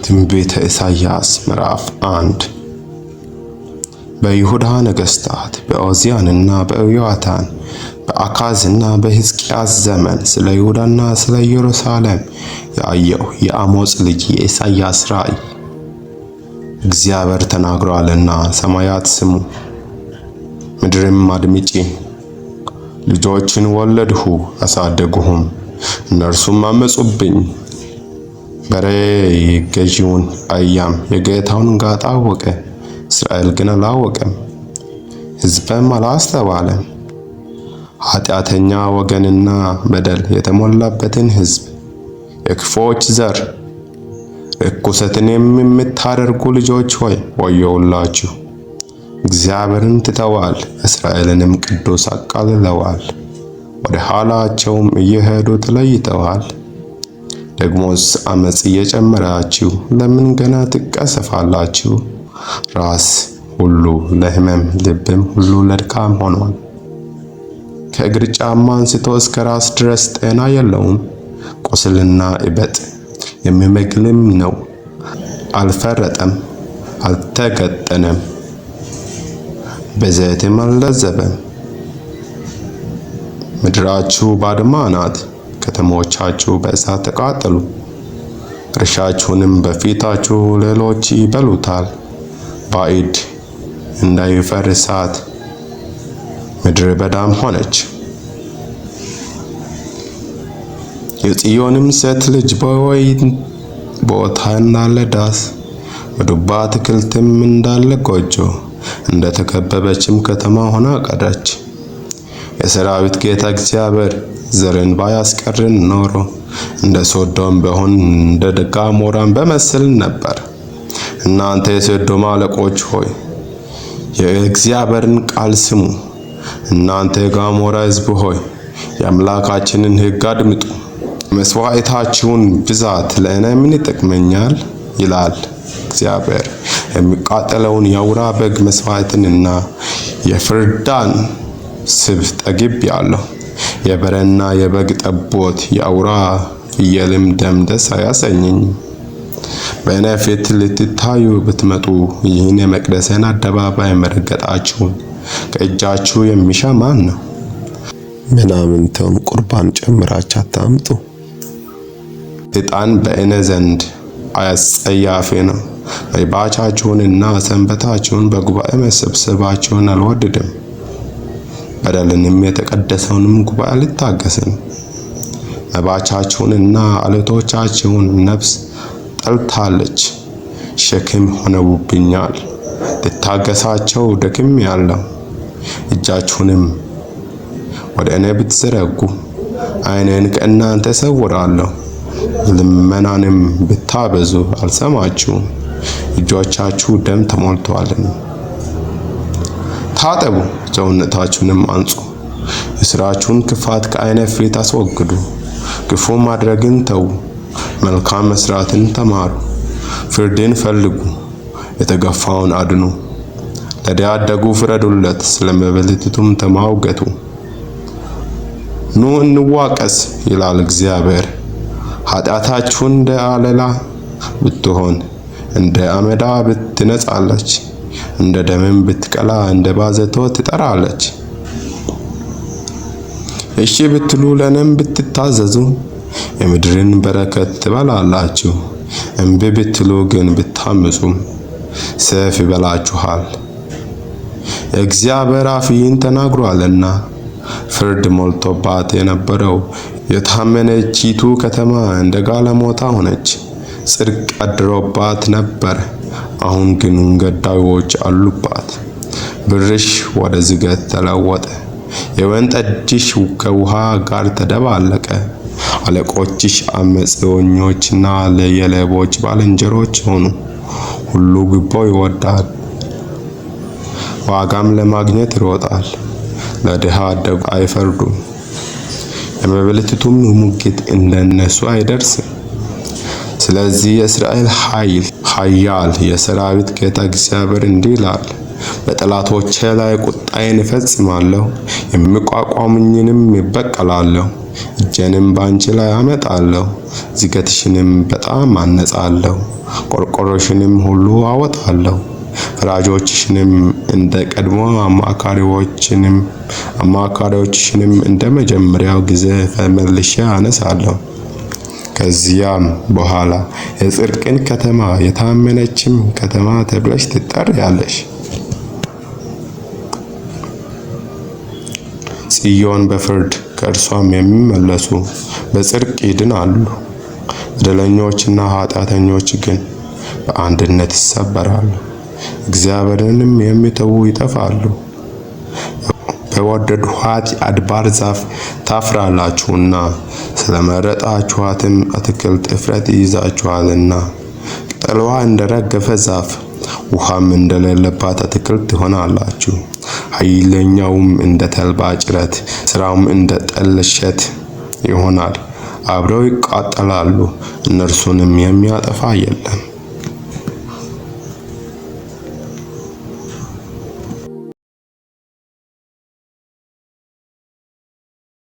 ትንቢተ ኢሳይያስ ምዕራፍ 1። በይሁዳ ነገሥታት በዖዝያንና በኢዮአታም በአካዝና በሕዝቅያስ ዘመን ስለ ይሁዳና ስለ ኢየሩሳሌም ያየው የአሞጽ ልጅ የኢሳይያስ ራእይ። እግዚአብሔር ተናግሯልና ሰማያት ስሙ፣ ምድርም አድምጪ። ልጆችን ወለድሁ አሳደግሁም፣ እነርሱም አመጹብኝ። በሬ የገዢውን አህያም የጌታውን ጋጣ አወቀ። እስራኤል ግን አላወቀም፣ ሕዝቤም አላስተዋለም። ኃጢአተኛ ወገንና በደል የተሞላበትን ሕዝብ፣ የክፉዎች ዘር፣ ርኩሰትን የምታደርጉ ልጆች ሆይ ወዮላችሁ! እግዚአብሔርን ትተዋል፣ እስራኤልንም ቅዱስ አቃልለዋል። ወደ ኋላቸውም እየሄዱ ተለይተዋል። ደግሞስ ዓመፅ እየጨመራችሁ ለምን ገና ትቀሰፋላችሁ? ራስ ሁሉ ለሕመም ልብም ሁሉ ለድካም ሆኗል። ከእግር ጫማ አንስቶ እስከ ራስ ድረስ ጤና የለውም። ቁስልና እበጥ የሚመግልም ነው። አልፈረጠም፣ አልተገጠነም፣ በዘይትም አልለዘበም። ምድራችሁ ባድማ ናት፣ ከተሞቻችሁ በእሳት ተቃጠሉ። እርሻችሁንም በፊታችሁ ሌሎች ይበሉታል፣ ባዕድ እንዳይፈርሳት ምድረ በዳም ሆነች። የጽዮንም ሴት ልጅ በወይን ቦታ እንዳለ ዳስ፣ በዱባ አትክልትም እንዳለ ጎጆ፣ እንደ ተከበበችም ከተማ ሆና ቀረች። የሰራዊት ጌታ እግዚአብሔር ዘርን ባያስቀርን ኖሮ እንደ ሶዶም በሆን እንደ ገሞራም በመሰልን ነበር። እናንተ የሶዶም አለቆች ሆይ የእግዚአብሔርን ቃል ስሙ። እናንተ የገሞራ ሕዝብ ሆይ የአምላካችንን ሕግ አድምጡ። መስዋዕታችሁን ብዛት ለእኔ ምን ይጠቅመኛል? ይላል እግዚአብሔር። የሚቃጠለውን የአውራ በግ መስዋዕትንና የፍርዳን ስብ ጠግቤአለሁ። የበሬና የበግ ጠቦት የአውራ ፍየልም ደም ደስ አያሰኘኝም። በእኔ ፊት ልትታዩ ብትመጡ ይህን የመቅደሴን አደባባይ መርገጣችሁን ከእጃችሁ የሚሻ ማን ነው? ምናምንቴውን ቁርባን ጨምራችሁ አታምጡ። ዕጣን በእኔ ዘንድ አስጸያፊ ነው። መባቻችሁንና ሰንበታችሁን በጉባኤ መሰብሰባችሁን አልወድድም። በደልንም የተቀደሰውንም ጉባኤ አልታገስም። መባቻችሁንና አለቶቻችሁን ነፍስ ጠልታለች፣ ሸክም ሆነውብኛል። ልታገሳቸው ደክሜአለሁ። እጃችሁንም ወደ እኔ ብትዘረጉ ዓይኔን ከእናንተ እሰውራለሁ። ልመናንም ብታበዙ አልሰማችሁም፣ እጆቻችሁ ደም ተሞልተዋልና። ታጠቡ፣ ሰውነታችሁንም አንጹ። የሥራችሁን ክፋት ከዓይኔ ፊት አስወግዱ። ክፉ ማድረግን ተዉ፣ መልካም መስራትን ተማሩ። ፍርድን ፈልጉ፣ የተገፋውን አድኑ። ለድሀ አደጉ ፍረዱለት፣ ስለ መበለቲቱም ተሟገቱ። ኑ እንዋቀስ ይላል እግዚአብሔር። ኃጢአታችሁ እንደ አለላ ብትሆን እንደ አመዳ ብትነጻለች፣ እንደ ደምም ብትቀላ እንደ ባዘቶ ትጠራለች። እሺ ብትሉ ለእኔም ብትታዘዙ የምድርን በረከት ትበላላችሁ። እምቢ ብትሉ ግን ብታምፁም ሰይፍ ይበላችኋል። የእግዚአብሔር አፍ ይህን ተናግሯልና። ፍርድ ሞልቶባት የነበረው የታመነችይቱ ከተማ እንደ ጋለሞታ ሆነች። ጽድቅ አድሮባት ነበር፣ አሁን ግን ገዳዮች አሉባት። ብርሽ ወደ ዝገት ተለወጠ፣ የወይን ጠጅሽ ከውሃ ጋር ተደባለቀ። አለቆችሽ አመፀኞችና የሌቦች ባልንጀሮች ሆኑ። ሁሉ ጉቦ ይወዳል፣ ዋጋም ለማግኘት ይሮጣል። ለድሃ አደጉ አይፈርዱም፣ የመበለቲቱም ሙግት እንደነሱ አይደርስም። ስለዚህ የእስራኤል ኃይል ኃያል የሰራዊት ጌታ እግዚአብሔር እንዲህ ይላል፣ በጠላቶቼ ላይ ቁጣዬን እፈጽማለሁ፣ የሚቋቋሙኝንም እበቀላለሁ። እጄንም ባንቺ ላይ አመጣለሁ፣ ዝገትሽንም በጣም አነጻለሁ፣ ቆርቆሮሽንም ሁሉ አወጣለሁ። ፈራጆችሽንም እንደ ቀድሞ አማካሪዎችሽንም እንደ መጀመሪያው ጊዜ መልሼ አነሳለሁ። ከዚያም በኋላ የጽድቅን ከተማ የታመነችም ከተማ ተብለሽ ትጠሪያለሽ። ጽዮን በፍርድ ከእርሷም የሚመለሱ በጽድቅ ይድናሉ። በደለኞችና ኃጢአተኞች ግን በአንድነት ይሰበራሉ፣ እግዚአብሔርንም የሚተዉ ይጠፋሉ። በወደድኋት የአድባር ዛፍ ታፍራላችሁና፣ ስለመረጣችኋትም አትክልት እፍረት ይይዛችኋልና። ቅጠልዋ እንደ ረገፈ ዛፍ ውሃም እንደሌለባት አትክልት ትሆናላችሁ። ኃይለኛውም እንደ ተልባ ጭረት፣ ሥራውም እንደ ጠለሸት ይሆናል። አብረው ይቃጠላሉ፣ እነርሱንም የሚያጠፋ የለም።